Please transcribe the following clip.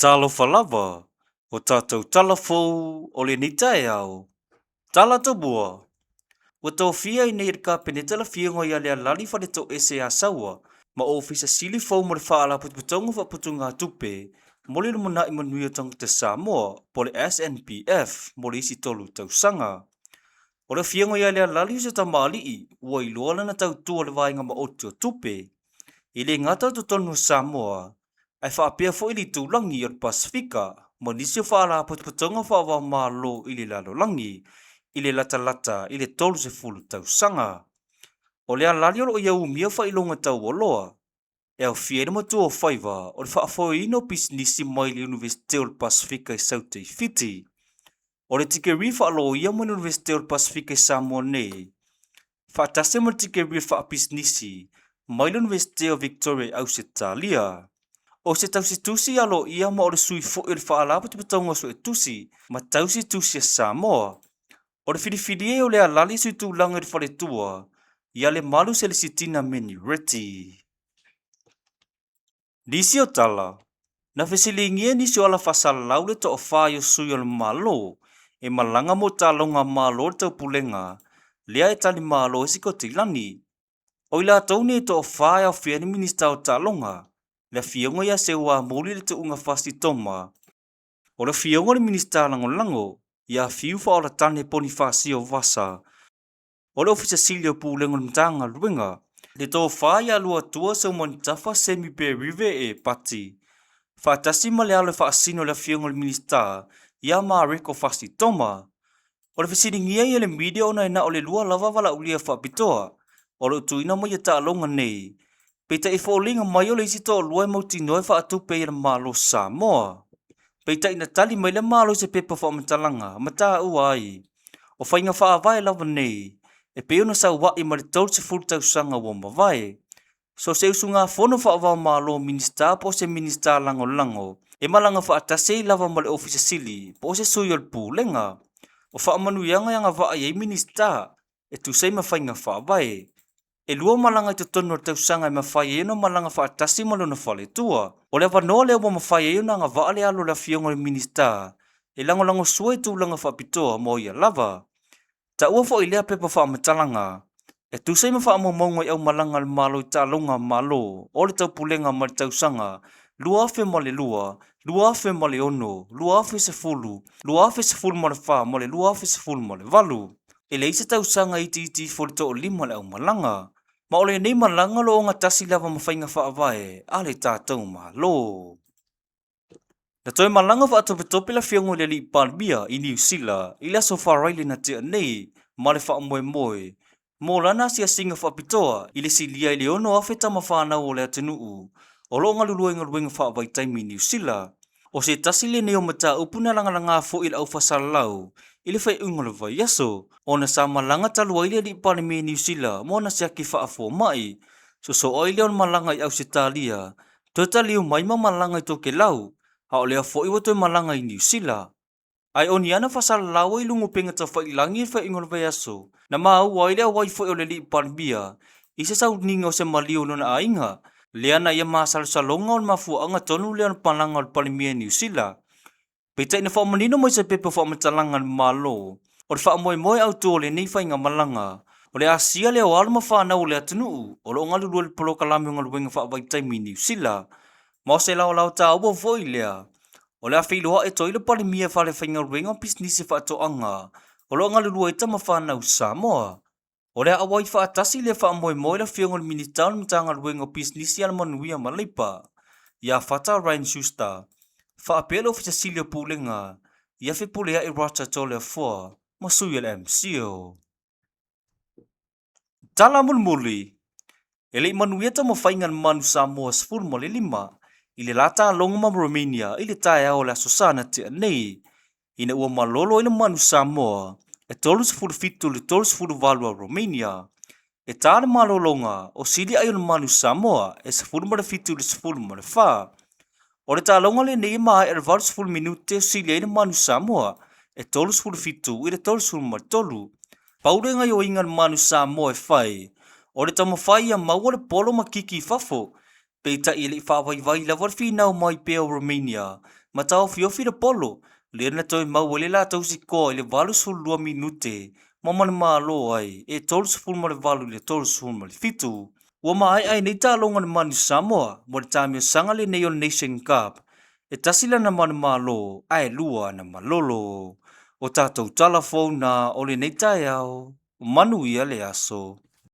Talofa lava, o tatou tala fou o lenei taeao. Tala Tumua, Ua tofia ai nei e le Kapeneta le Afioga ia Lealali Faletoese Asaua ma Ofisa Sili fou mo le Faalapotopotoga o Faaputugatupe mo le Lumanai Manuia o Tagata Samoa po o le SNBF mo le isi tolu tausaga. O le Afioga ia Lealali o se tamaalii ua iloa lana tautua i le Vaega Maoti o Tupe. E le gata i totonu o Samoa, ae faapea foi le itulagi o le Pasefika ma nisi o faalapotopotoga faava-o-Malo i le lalolagi i le latalata i le 30 tausaga. O le alali o lo o ia umia faailoga taualoa, e aofia ai le matua o faiva o le faafoeina o pisinisi mai le Iunivesite o le Pasefika i Saute i Fiti. O le tikeri faaloia mai le Iunivesite o le Pasefika i Samoa nei, faatasi ai ma le tikeri faapisinisi mai le Iunivesite o Victoria i Ausetalia. O se tausitusi aloaia ma o le sui foi o le Faalapotopotoga o Suetusi ma Tausitusi a Samoa. O le filifilia o Lealali e suitulaga i le faletua ia Lemalu Selesitina Meni Reti. Nisi o tala, na fesiligia e nisi o ala faasalalau le toafa o sui o le Malo e malaga mo taaloga a Malo o le Taupulega lea e tali malo ai Sikotilani. O i latou nei e toafa e aofia ai le Minisita o Taaloga, le Afioga ia Seuamuli le Tuuga Fasitoma, o le Afioga i le Minisita Lagolago ia Fiu Faaolatane Ponifasio Vasa, o le Ofisa Sili o Pulega o le Matagaluega, le Tofa ia Luatua Seumanutafa Semi Perive Epati, faatasi ma le alo e faasino i le Afioga i le Minisita ia Mareko Fasitoma. O le fesiligia ia e le media ona e na o le lua lava valaaulia faapitoa o lo o tuuina mai ia taaloga nei, peitai e foliga mai o le isi toalua e mautinoa e faatupe ai e le Malo o Samoa. Peitai na tali mai le Malo i se pepa faamatalaga ma taua ai, o faiga faavae lava nei e pei ona saua'i ma le 30 tausaga ua mavae. So o se usugafono faava-o-Malo Minisita po o se Minisita Lagolago e malaga faatasi ai lava ma le Ofisa Sili po o se sui o le Pulega. O faamanuiaga e agavaa i ai Minisita e tusa ai ma faiga faavae. E lua malaga i totonu o le tausaga e mafai ai ona malaga faatasi ma lona faletua. O le avanoa lea ua mafai ai ona agavaa le alo o le Afioga i le Minisita e lagolagosua i tulaga faapitoa mo ia lava. Taua foi lea pepa faamatalaga e tusa ai ma faamaumauga i aumalaga a le Malo i taaloga a Malo o le Taupulega mai le tausaga 2002, 2006, 2010, 2014 ma le 2018. E leai se tausaga e itiiti ifo i le toalima o le aumalaga, ma o lenei malaga o lo o ogatasi lava ma faiga faavae a le tatou Malo. Na toe malaga faatopetope le Afioga i le Alii Palemia i Niu Sila i le Aso Faraile na tea nei ma le faamoemoe mo lana asiasiga faapitoa i le silia i le 6,000 tama fanau o le atunuu o lo o galulue i galuega faavaitaimi i Niu Sila. O se tasi lenei o mataupu na lagalaga foi e le aufaasalalau i le faaiuga o le vaiaso, ona sa malaga talu ai le Alii Palemia i Niu Sila mo ana siaki faafuamai. Sosoo ai lea o le malaga i Ausetalia, toe taliu mai ma malaga i Tokelau, a o lea foi ua toe malaga i Niu Sila. Ae o ni ana faasalalau ai i luga o upega tafailangi i le faaiuga o le vaiaso, na maua ai le auai foi o le Alii Palemia i se sauniga o se maliu o lona aiga, lea na ia masalosaloga o le mafuaaga tonu lea o le malaga o le Palemia i Niu Sila. Peitai na faamanino mai se pepa faamatalaga a le Malo, o le faamoemoe autu o lenei faigamalaga, o le asia lea o alo ma fanau o le atunuu o lo o galulue i le polokalame o galuega faavaitaimi i Niu Sila, ma o se laolao taua foi lea o le a feiloai atu ai le Palemia i fale faigaluega ma pisinisi faatoaga o lo o galulue ai tama fanau Samoa. O le a auai faatasi lea faamoemoe le Afioga i le Minista o le Matagaluega o Pisinisi Alamanuia ma Leipa, ia Fata Ryan Schuster, faapea le Ofisa Sili o Pulega ia Fepuleai Roger Toleafoa ma sui o le MCIL. Tala mulimuli, E le i manuia taumafaiga a le Manu Samoa 15 i le la taaloga ma Romania i le taeao o le Aso Sa na tea nei, ina ua malolo ai le Manu Samoa e 37 i le 38 a Romania. E ta le malologa o sili ai o le Manu Samoa e 17 i le 14. O le taaloga lenei e maea i le 80 minute o sili ai le Manu Samoa e 37 i le 33. Pau le gaoioiga a le Manu Samoa e fai, o le taumafai ia maua le polo ma kiki i fafo, peitai e le i faavaivai lava le finau mai pea o Romania. ma taofiofi le polo, lea na toe maua ai le latou sikoa i le 82 minute ma manumalo ai e 38 i le 37. Ua maea ai nei taaloga a le Manu Samoa mo le taamilosaga lenei o le Nation Cup, e tasi lana manumalo ae lua ana malolo. O tatou tala fou na o lenei taeao, manuia le aso.